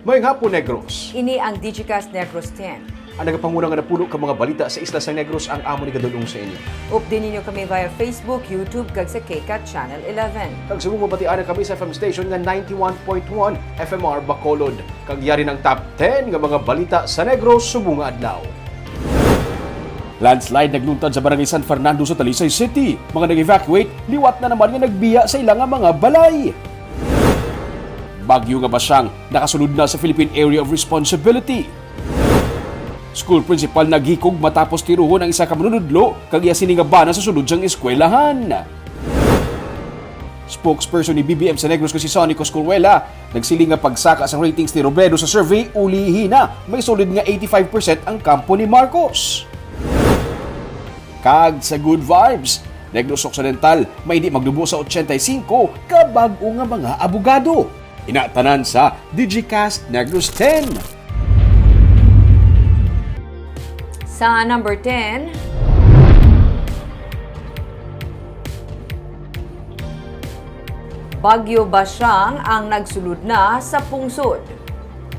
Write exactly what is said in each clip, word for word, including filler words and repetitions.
Maayong hapon, Negros. Ini ang Digicast Negros ten. Ang nagapanguna nga napulo ka mga balita sa isla sang Negros ang amon igadul-ong sa inyo. Updi ninyo kami via Facebook, YouTube, kag sa KCAT Channel eleven. Kag subong mabatian na kami sa F M station nga ninety-one point one F M R Bacolod. Kag yari na ang top ten nga mga balita sa Negros subong nga adlaw. Landslide nagluntad sa Barangay San Fernando sa Talisay City. Mga nag-evacuate, liwat na naman nga nagbiya sa ila nga mga balay. Bagyo nga Basyang nakasulod na sa Philippine Area of Responsibility. School principal nagikog matapos tiruhon ang isa ka manunudlo kag iya sini nga bana sa sulod sang eskwelahan. Spokesperson ni B B M sa Negros nga si Sonny Coscuruela nagsiling nga pagsaka sang ratings ni Robredo sa survey, ulihi na may solid nga eighty-five percent ang kampo ni Marcos. Kag sa good vibes, Negros Occidental may di magnubo sa ochenta y cinco ka bag-o nga mga abogado. Ina tanan sa Digicast Negros ten. Sa number ten, Bagyo Basyang ang nagsulod na sa pungsod.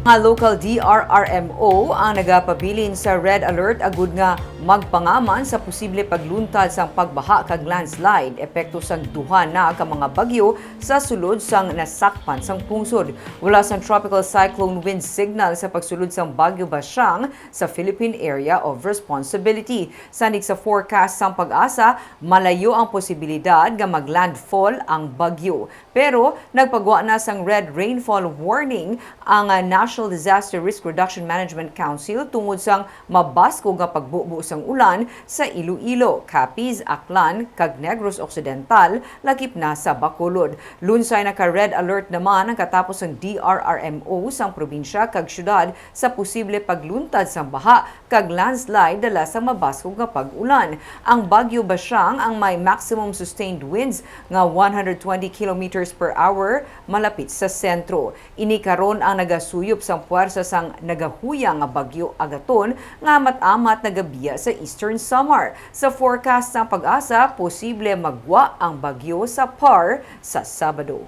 Mga local D R R M O ang nagapabilin sa red alert agud nga magpangaman sa posible pagluntad sang pagbaha kag landslide epekto sang duha na ka mga bagyo sa sulod sang nasakpan sang pungsod. Wala sang Tropical Cyclone Wind Signal sa pagsulod sang Bagyo Basyang sa Philippine Area of Responsibility. Sanig sa forecast sang PAGASA, malayo ang posibilidad nga mag-landfall ang bagyo. Pero nagpagwa na sang red rainfall warning ang, ah, National Disaster Risk Reduction Management Council tungod sang mabaskog nga pagbubo sang ulan sa Iloilo, Capiz, Aklan, kag Negros Occidental, lakip na sa Bacolod. Lunsay naka-red alert naman ang katapos sang D R R M O sang probinsya kag syudad sa posible pagluntad sang baha kag landslide dala sa mabaskog nga pag-ulan. Ang Bagyo Basyang ang may maximum sustained winds nga one hundred twenty kilometers per hour malapit sa sentro. Ini karon ang nagasuyop sang puwersa sang nagahuyang nga Bagyo Agaton nga amat-amat nagabiya sa Eastern Samar. Sa forecast sang PAGASA, posible magwa ang bagyo sa PAR sa Sabado.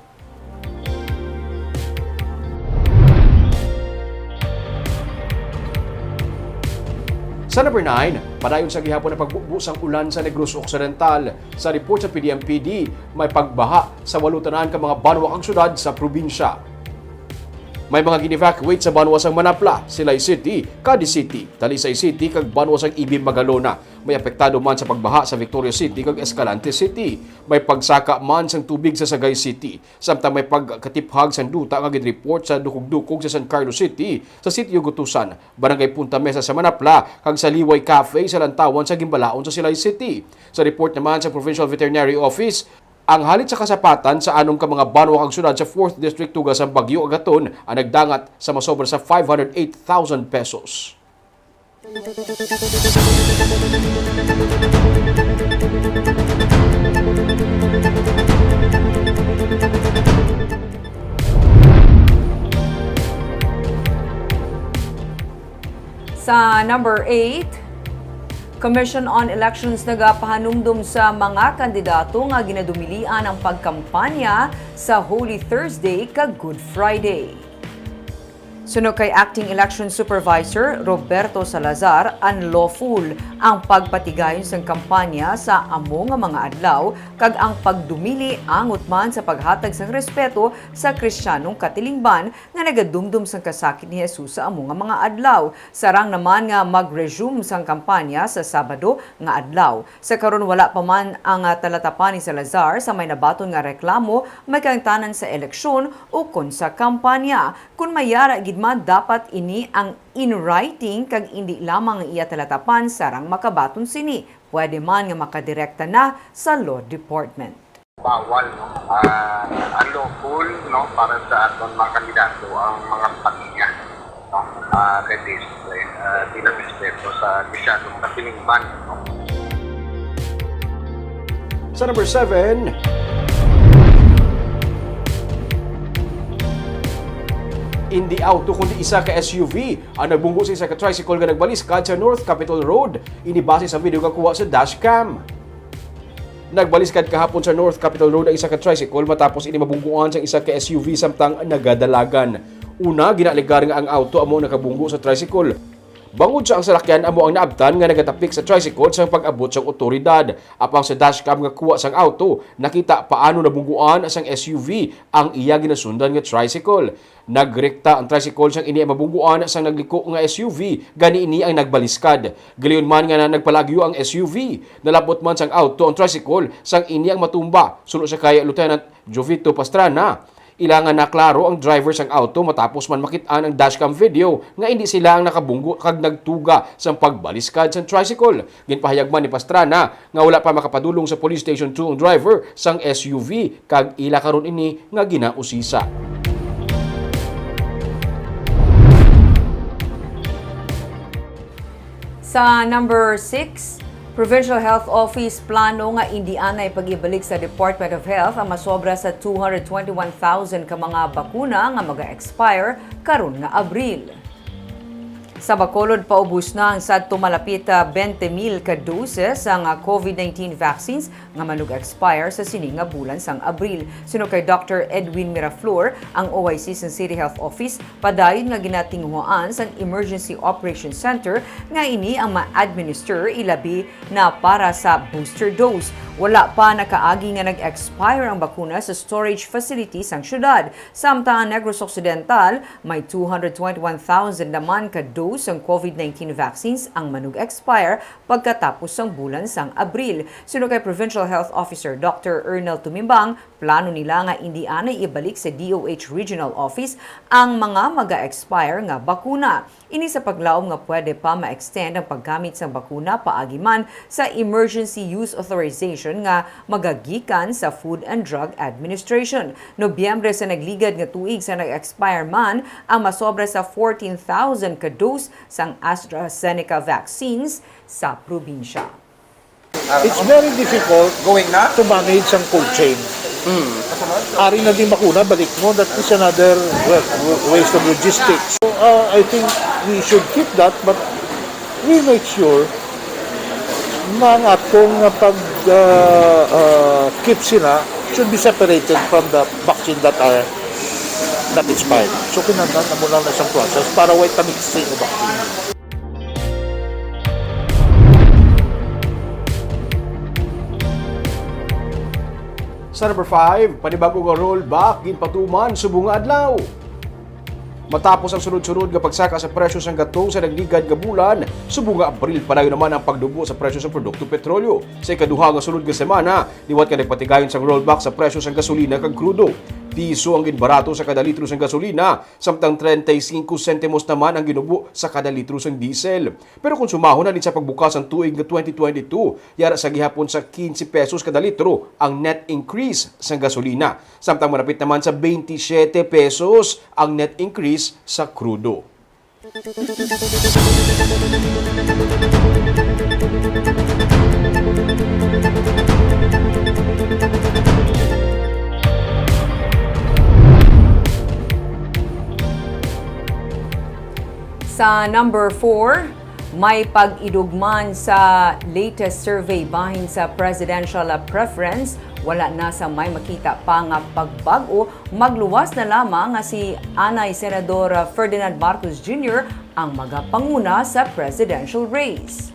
Sa number nine, padayon sa gihapon ang pagbubo sang ulan sa Negros Occidental. Sa report sa P D M P D, may pagbaha sa walo tanan ka mga banwa kag syudad sa probinsya. May mga gin-evacuate sa banwa sang Manapla, Silay City, Cadiz City, Talisay City, kag banwa sang Ibim, Magalona. May apektado man sa pagbaha sa Victoria City kag Escalante City. May pagsaka man sang tubig sa Sagay City, samtang may pagkatiphag sang duta nga gin-report sa Dukog-Dukog sa San Carlos City, sa Sitio Gutusan, Barangay Punta Mesa sa Manapla, kag sa Liway Cafe sa Lantawan sa Ginbalaon sa Silay City. Sa report naman sa Provincial Veterinary Office, ang halit sa kasapatan sa anom ka mga banwa kag syudad sa Fourth District tuga sang Bagyo Agaton ang nagdangat sa masobra sa five hundred eight thousand pesos. Sa number eight, Commission on Elections nagapahanumdom sa mga kandidato nga ginadumilian ang pagkampanya sa Holy Thursday kag Good Friday. Suno kay Acting Election Supervisor Roberto Salazar, unlawful ang pagpatigayon sang kampanya sa amo nga mga adlaw, kag ang pagdumili angot man sa paghatag sang respeto sa Kristiyanong katilingban nga nagadumdom sang kasakit ni Jesus sa amo nga mga adlaw. Sarang naman nga mag-resume sang kampanya sa Sabado nga adlaw. Sa karon, wala pa man ang, ah, talatapan ni Salazar sa may nabaton nga reklamo may kaangtanan sa eleksyon ukon sa kampanya. Kon may yara gid man, dapat ini ang in writing kag indi lamang ang iya talatapan sarang makabaton sini. Pwede man nga makadirekta na sa Law Department. Bawal, no? Ah, unlawful, no, para sa aton mga kandidato ang mga paghinga, no? Ah, kay this, ah, di nagrespeto sa Kristiyanong katilingban, no? Sa number seven, indi auto kundi isa ka S U V ang nagbunggo sa isa ka tricycle nga nagbaliskad sa North Capitol Road. Ini base sa video nga kuha sa dashcam. Nagbaliskad kahapon sa North Capitol Road ang isa ka tricycle matapos ini mabungguan sang isa ka S U V samtang nagadalagan. Una, ginaalegar nga ang auto amo nakabunggo sa tricycle. Bangod sa ang salakyan amo ang naabtan nga nagatapik sa tricycle sang pag-abot sang otoridad. Apang sa dashcam nga kuha sang auto, nakita paano nabungguan sang S U V ang iya ginasundan nga tricycle. Nagrekta ang tricycle sang ini ang mabungguan sang nagliko nga S U V, gani ini ang nagbaliskad. Galingon man nga na nagpalagyo ang S U V, nalapot man sang auto ang tricycle sang ini ang matumba, suno sa kay Lieutenant Jovito Pastrana. Ila nga naklaro ang driver sang auto matapos man makit-an ang dashcam video nga indi sila ang nakabunggo kag nagtuga sang pagbaliskad sang tricycle. Ginpahayag man ni Pastrana nga wala pa makapadulong sa Police Station two ang driver sang S U V kag ila karon ini nga ginausisa. Sa number six, Provincial Health Office plano nga indi anay pag-ibalik sa Department of Health ang masobra sa two hundred twenty-one thousand ka mga bakuna nga maga-expire karon nga Abril. Sa Bacolod, paubos na ang sadto malapit, ah, twenty mil ka doses sang, ah, COVID nineteen vaccines nga manug-expire sa sini nga bulan sang Abril. Suno kay Doctor Edwin Miraflor, ang O I C sang City Health Office, padayon nga ginatinguhaan sang Emergency Operation Center nga ini ang ma-administer, ilabi na para sa booster dose. Wala pa nakaagi nga nag-expire ang bakuna sa storage facility sang syudad. Samtang ang Negros Occidental, may two hundred twenty-one thousand naman ka dose sang COVID nineteen vaccines ang manug-expire pagkatapos sang bulan sang Abril. Suno kay Provincial Health Officer Doctor Ernel Tumimbang, plano nila nga indi anay ibalik sa D O H Regional Office ang mga maga-expire nga bakuna. Ini sa paglaom nga pwede pa ma-extend ang paggamit sang bakuna paagi man sa emergency use authorization nga magagikan sa Food and Drug Administration. Nobyembre sa nagligad nga tuig sa nag-expire man ang masobra sa fourteen thousand ka dose sang AstraZeneca vaccines sa probinsya. It's very difficult Going na? to manage ang cold chain. Ari na din bakuna, balik mo, that is another wa- wa- waste of logistics. So, uh, I think we should keep that, but we make sure na ang atong uh, pag uh, uh, keep sina should be separated from the vaccine that are not expired. So kinahanglan na mo lang na isang process para way tamiksi ng vaccine. Sa number five, panibag-o nga rollback ginpatuman subong nga adlaw. Matapos ang sunod-sunod nga pagsaka sa presyo sang gatong sa nagligad nga bulan, subong nga Abril padayon naman ang pagdubo sa presyo sa produkto petrolyo. Sa ikaduha nga sunod nga semana, liwat nga nagpatigayon sang rollback sa presyo sang gasolina kag krudo. Piso ang ginbarato sa kada litro sang gasolina, samtang treinta y cinco sentimos naman ang ginubo sa kada litro sang diesel. Pero kung sumahon halin sa pagbukas sang tuig nga twenty twenty-two, yara sa gihapon sa quince pesos kada litro ang net increase sang gasolina, samtang malapit naman sa twenty-seven pesos ang net increase sa krudo. Sa number four, may pag-idog man sa latest survey bahin sa presidential preference, wala na sa may makita pa nga pagbag-o, magluwas na lamang nga si anay Senador Ferdinand Marcos Junior ang magapanguna sa presidential race.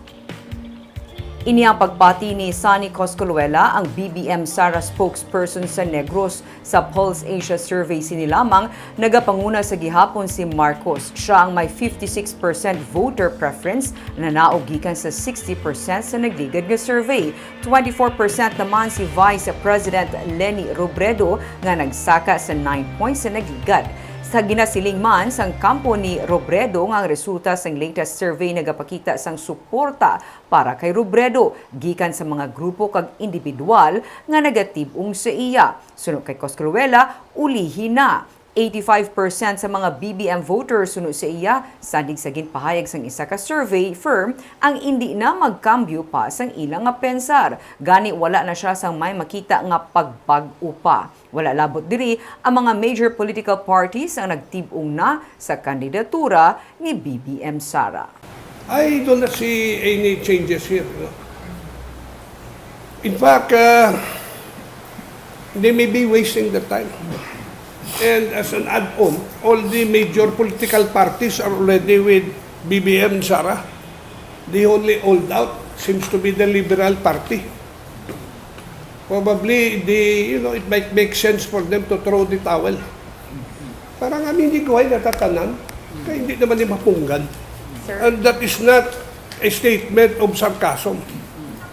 Ini ang pagpati ni Sonny Coscoluela, ang B B M Sara spokesperson sa Negros. Sa Pulse Asia survey sini lamang nagapanguna sa gihapon si Marcos. Siya ang may fifty-six percent voter preference, nanaog gikan sa sixty percent sa nagligad nga survey. Twenty-four percent naman si Vice President Leni Robredo nga nagsaka sa nine points sa nagligad. Sa ginasiling man sang kampo ni Robredo nga ang resulta sang latest survey nagapakita sang suporta para kay Robredo gikan sa mga grupo kag indibidwal nga nagatib-ong sa iya. Suno kay Coscruela, ulihi na. Eighty-five percent sa mga B B M voters suno sa iya, sandig sa ginpahayag sang isa ka survey firm, ang indi na magkambyo pa sang ila nga pensar. Gani, wala na siya sang may makita nga pagbag-o pa. Wala labot diri ang mga major political parties ang nagtib-ong na sa kandidatura ni B B M Sara. I do not see any changes here. No? In fact, uh, they may be wasting the time. And as an add-on, all the major political parties are already with B B M, Sara. The only holdout seems to be the Liberal Party. Probably, the, you know, it might make sense for them to throw the towel. Parang aminiguhay na tatanan, kaya hindi naman ni mapunggan. Sir? And that is not a statement of sarcasm.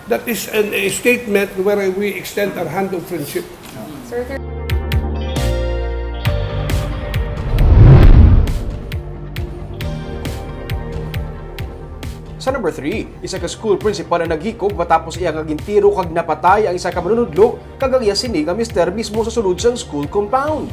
That is an, a statement where we extend our hand of friendship. Sir, there Sa number three, isa ka school principal ang naghikog matapos iya nga gintiro kag napatay ang isa ka manunudlo kag ang iya sini nga mister mismo sa sulod sang school compound.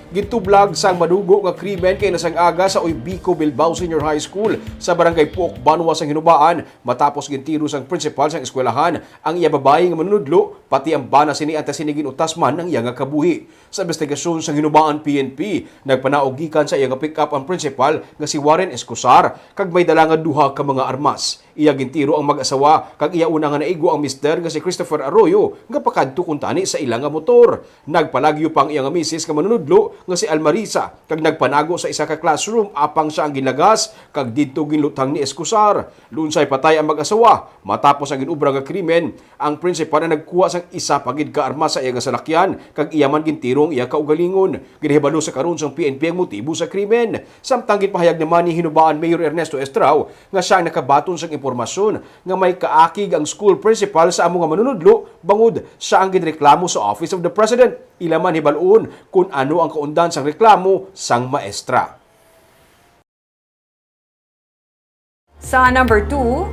Gintublag sang madugo nga krimen kay nasang aga sa Oybico Bilbao Senior High School sa Barangay Puok Banwa sang Hinubaan matapos gintiro sang principal sang eskwelahan ang iya babayi nga manunudlo, pati ang bana sini antes sini gin-utas man ang iya nga kabuhi. Sa imbestigasyon sang Hinubaan P N P, nagpanaog gikan sa iya nga pick-up ang principal nga si Warren Escosar kag may dala nga duha ka mga armas. Iya gintiro ang mag-asawa kag iya una nga naigo ang mister nga si Christopher Arroyo nga pakadto kuntani sa ila nga motor. Nagpalagyo pa ang iya nga misis nga manunudlo nga si Almarisa kag nagpanago sa isa ka classroom apang siya ang ginlagas kag didto ginlutang ni Escosar. Lunsay patay ang mag-asawa. Matapos ang ginubra nga krimen, ang prinsipal ang nagkuha sang isa pa gid ka armas sa iya nga salakyan kag iya man gintiro ang iya kaugalingon. Ginahibalo sa karon sang P N P ang motibo sa krimen. Samtang ginpahayag naman ni Hinubaan Mayor Ernesto Estrao nga siya ang nakabaton sang impormasyon nga may kaakig ang school principal sa amo nga manunudlo bangod siya ang ginreklamo sa Office of the President. Ila man hibal-on kon ano ang kaundan sang reklamo sang maestra. Sa number two,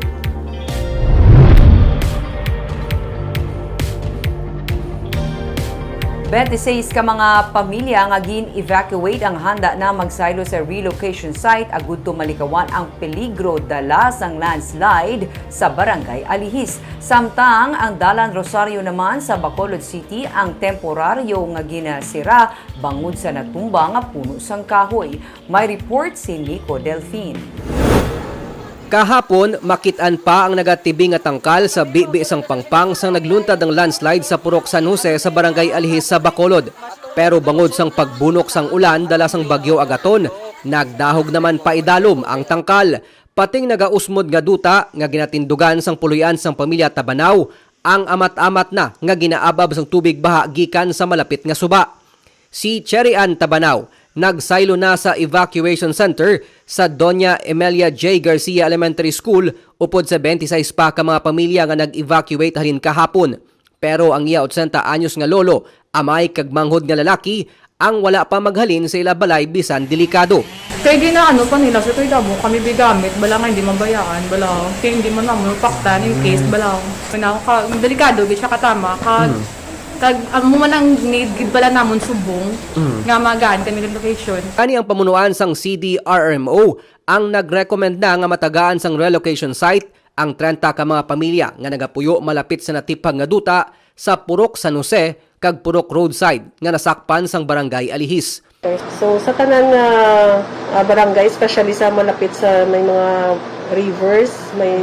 twenty-six ka mga pamilya nga gin-evacuate ang handa na magsaylo sa relocation site agud to malikawan ang peligro dala sang landslide sa Barangay Alihis. Samtang ang Dalan Rosario naman sa Bacolod City ang temporaryo nga ginasira bangod sa natumba nga puno sang kahoy. May report si Nico Delfin. Kahapon, makit-an pa ang nagatibing nga tangkal sa bibi sang pangpang sang nagluntad ang landslide sa Purok San Jose sa Barangay Alihis sa Bacolod. Pero bangod sang pagbunok sang ulan dala sang Bagyo Agaton, nagdahog naman paidalom ang tangkal. Pating nagausmod nga duta nga ginatindugan sang puloy-an sang pamilya Tabanaw ang amat-amat na nga ginaab-ab sang tubig baha gikan sa malapit nga suba. Si Cherry Ann Tabanaw nagsaylo na sa evacuation center sa Doña Emelia J. Garcia Elementary School upod sa twenty-six pa ka mga pamilya nga nag-evacuate halin kahapon. Pero ang iya otsenta anyos nga lolo, amay kag manghod nga lalaki ang wala pa maghalin sa ila balay bisan delikado. Kay ginaano pa nila sa kay damo kami bigamit bala nga hindi mabayaan bala kay hindi man naman mapaktan in case bala. Kaya ka, delikado gid siya katama ka Kag amo man ang need gid bala namon subong nga magaan kami nga location. Kani ang pamunuan sang C D R M O ang nagrekomenda nga matagaan sang relocation site ang trenta ka mga pamilya nga nagapuyo malapit sa natiphag nga duta sa Purok San Jose kag Purok Roadside nga nasakpan sang Barangay Alihis. So sa tanan nga ah, barangay, especially sa malapit sa may mga rivers, may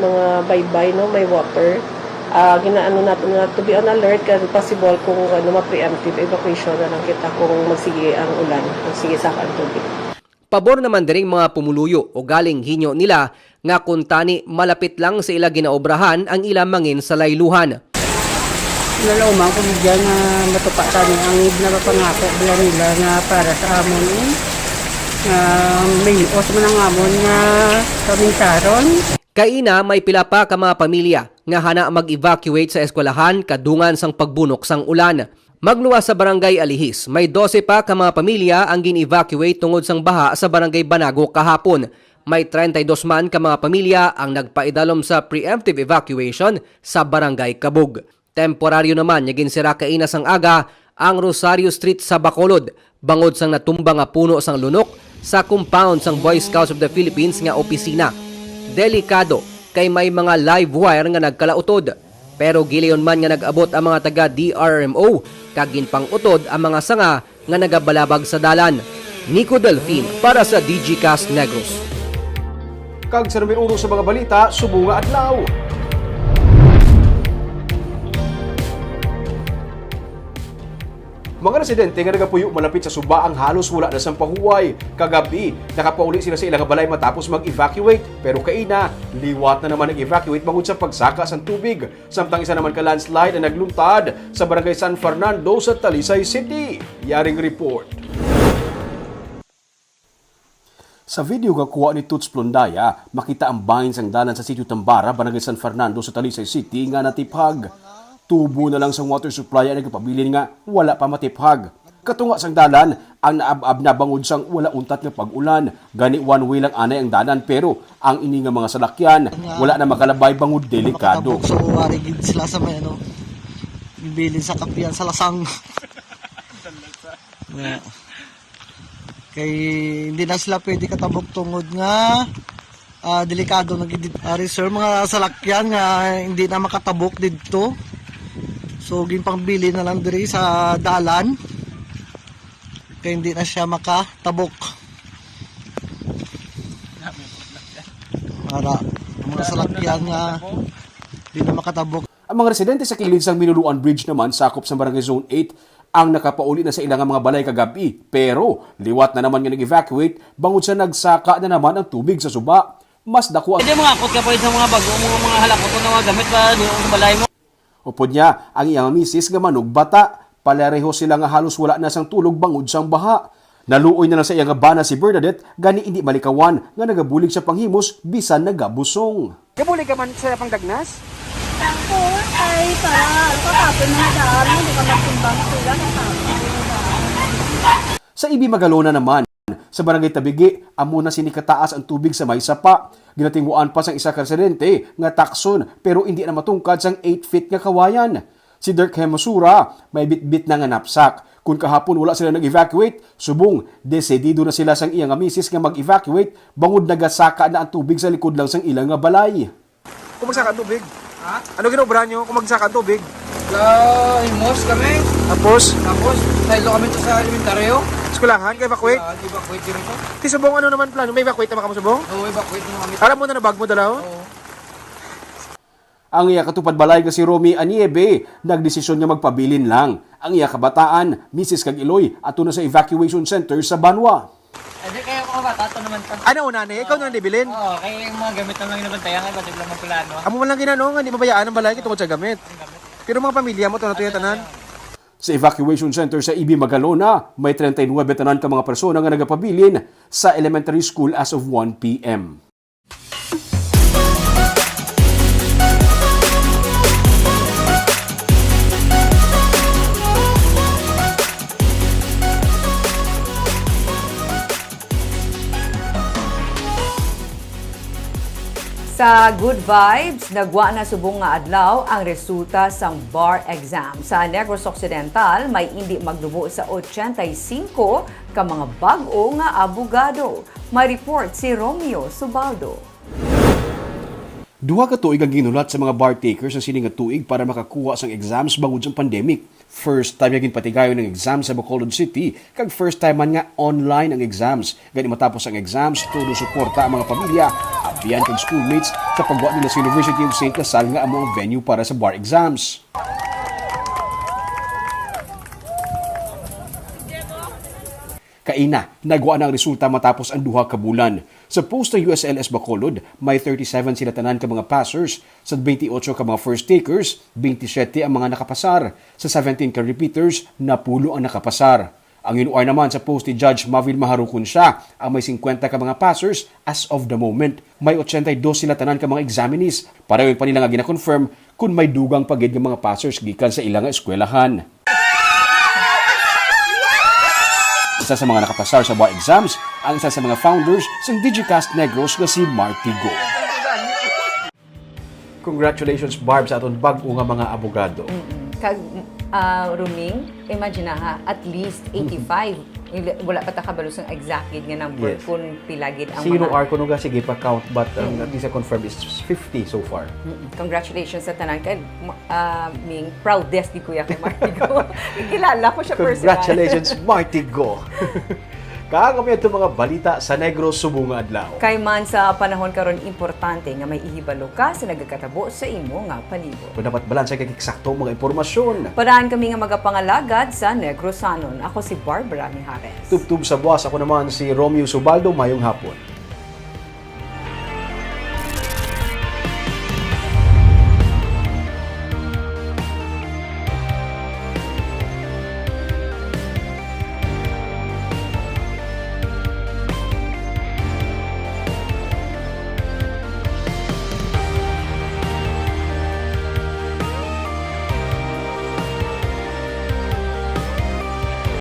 mga baybay, no, may water, ah, ginaano nato na to be on alert kay possible kung ano, ma-preemptive evacuation na lang kita kung magsige ang ulan, magsige sa ang tubig. Pabor naman diring mga pumuluyo ugaling hinyo nila nga kuntani malapit lang sa ila ginaobrahan ang ila mangin sa layluhan. Nalauman ko gid nga matupa tani ang nagapangako bala nila nga para sa amon eh. Nga may luos man ang amon nga kaminsaron. Kaina may pila pa ka mga pamilya nga hana mag-evacuate sa eskwelahan kadungan sang pagbunok sang ulan. Magluwas sa Barangay Alihis, may dose pa ka mga pamilya ang gin-evacuate tungod sang baha sa Barangay Banago kahapon. May treinta y dos man ka mga pamilya ang nagpaidalom sa preemptive evacuation sa Barangay Cabug. Temporaryo naman nga ginsira kaina sang aga ang Rosario Street sa Bacolod bangod sang natumba nga puno sang lunok sa compound sang Boy Scouts of the Philippines nga opisina. Delikado kay may mga live wire nga nagkalautod. Pero gilayon man nga nag-abot ang mga taga D R M O kag ginpang-utod ang mga sanga nga nagabalabag sa dalan. Nico Delfin para sa Digicast Negros. Kag sa numero sa mga balita, subong nga adlaw. Mga residente nga nagapuyo malapit sa suba ang halos wala na sang pahuway. Kagab-i, nakapauli sila sa ilang balay matapos mag-evacuate. Pero kaina, liwat na naman nag-evacuate bangod sa pagsaka sang tubig. Samtang isa naman ka landslide ang nagluntad sa Barangay San Fernando sa Talisay City. Yaring report. Sa video nga kuha ni Toots Plondaya, makita ang bahin sang dalan sa Sitio Tambara, Barangay San Fernando sa Talisay City nga natiphag. Tubo na lang sang water supply ang nagapabilin nga wala pa matiphag. Katunga sang dalan, ang naab-ab na bangod sang wala untat nga pag-ulan. Gani one way lang anay ang dalan, pero ang ini nga mga salakyan wala na makalabay bangod delikado. Makatabok, so wari gid sila sa may ano, bilin sa kapihan sa lasang. Yeah. Kay hindi na sila pwede katabok tungod nga, ah, delikado na gid, ah, reserve mga salakyan nga hindi na makatabok didto. So, ginpangbilin na lang diri sa dalan. Kay hindi na siya makatabok. Para ang mga salakyan nga hindi na makatabok. Ang mga residente sa kilid sang Minuluan Bridge naman, sakop sa Barangay Zone eight, ang nakapauli na sa ilang mga balay kagab-i. Pero liwat na naman nga nag-evacuate bangod sa nagsaka na naman ang tubig sa suba. Mas dako ang Pwede mga akot ka pa sa mga bago mo, mga halakot na mga gamit pa doon sa balay mo. Upod niya, ang iyang misis nga manugbata, palareho sila nga halos wala na sang tulog bangod sang baha. Naluoy na lang sa iya nga bana si Bernadette, gani indi malikawan nga nagabulig sa panghimos bisan nagabusong. Gabulig ka man sa pangdagnas? Ako, ay, para, ano ka, kapin na daan, hindi ka magtimbang sila, natapos. Sa Ibi Magalona naman, sa Barangay Tabigi, amo na sini kataas ang tubig sa may sapa. Ginatinguan pa sang isa ka residente nga takson, pero indi na matungkad sang eight feet nga kawayan. Si Dirk Hemusura, may bitbit na nga knapsack. Kun kahapon wala sila nag-evacuate, subong desidido na sila sang iya nga misis nga mag-evacuate bangod nagasaka na ang tubig sa likod lang sang ila nga balay. Kung magsaka ang tubig? Ha? Ano ginaobra nyo kung magsaka ang tubig? Sa Himos kami. Tapos? Tapos, saylo kami to sa elementaryo. Eskwelahan, ka-evacuate? Ah, evacuate dito. Ti subong, ano naman plano? May evacuate naman kamo subong? Oo, evacuate naman kami. Alam mo na nabag mo dalaw? Oo. Ang iya katupad balay nga si Romy Aniebe nagdesisyon nga magpabilin lang. Ang iya kabataan, misis kag iloy, ato na sa evacuation center sa Banwa. Hindi, kaya ko bata, ito naman to. Ano, una ni? Ikaw Oo. na nabilin? Oo, kaya yung mga gamit na lang yung nabantayan, ay, pwede lang magkulano. Amo man lang ginano, nga di mabayaan ang balay, kay tungod sa gamit. Ang gamit. Pero mga pamilya mo, ito na to yung tanan. Sa evacuation center sa Ibi Magalona, may treinta y nuebe tanan ka mga persona nga nagapabilin sa elementary school as of one p m. Sa Good Vibes, nagwa na subong nga adlaw ang resulta sang bar exam. Sa Negros Occidental, may indi magnubo sa ochenta y cinco ka mga bag-o nga abogado. May report si Romeo Subaldo. Duha ka tuig ang ginulat sa mga bar takers sa sini nga tuig para makakuha sang exams bangod sang pandemic. First time nga ginpatigayon ang exam sa Bacolod City, kag first time man nga online ang exams. Gani matapos ang exams, todo suporta ang mga pamilya, abyan kag schoolmates sa pagwa nila sa University of Saint La Salle nga amo ang venue para sa bar exams. Kaina, nagwa na ang resulta matapos ang duha ka bulan. Sa post sa U S L S Bacolod, may thirty-seven sila tanan ka mga passers. Sa twenty-eight ka mga first takers, twenty-seven ang mga nakapasar. Sa seventeen ka repeaters, napulo ang nakapasar. Ang N O R naman sa post ni Judge Mavil Maharukon siya ang may singkwenta ka mga passers as of the moment. May ochenta y dos sila tanan ka mga examinees. Pareho pa nila nga gina-confirm kung may dugang pa gid nga mga passers gikan sa ila nga eskwelahan. Isa sa mga nakapasar sa bar exams ang isa sa mga founders sang Digicast Negros nga si Marty Go. Congratulations, Barb, sa aton bag-o nga mga abogado. Mm-mm. Kag, ah, Roming, imagine na ha, at least eighty-five. Hindi, wala pa ta kabalo sang exact gid nga number Yes. kung pila gid ang Si mga Ino Arco, no, ga, sige pa count, but, um, Mm. at least I confirm is fifty so far. Mm-mm. Congratulations sa tanan. Kay, ma-, ah, Ming, proudest gid kuya kay Martigo. Kilala ko siya personal. Congratulations, Martigo. Kag kami ato mga balita sa Negros subong nga adlaw. Kay man sa panahon karon, importante nga may ihibalo ka sa nagakatabo sa imo nga palibot. Kung dapat balansa kag eksakto ang mga impormasyon. Padaan kami nga magapangalagad sa Negrosanon. Ako si Barbara Mijares. Tubtob sa buwas, ako naman si Romeo Subaldo. Mayong hapon.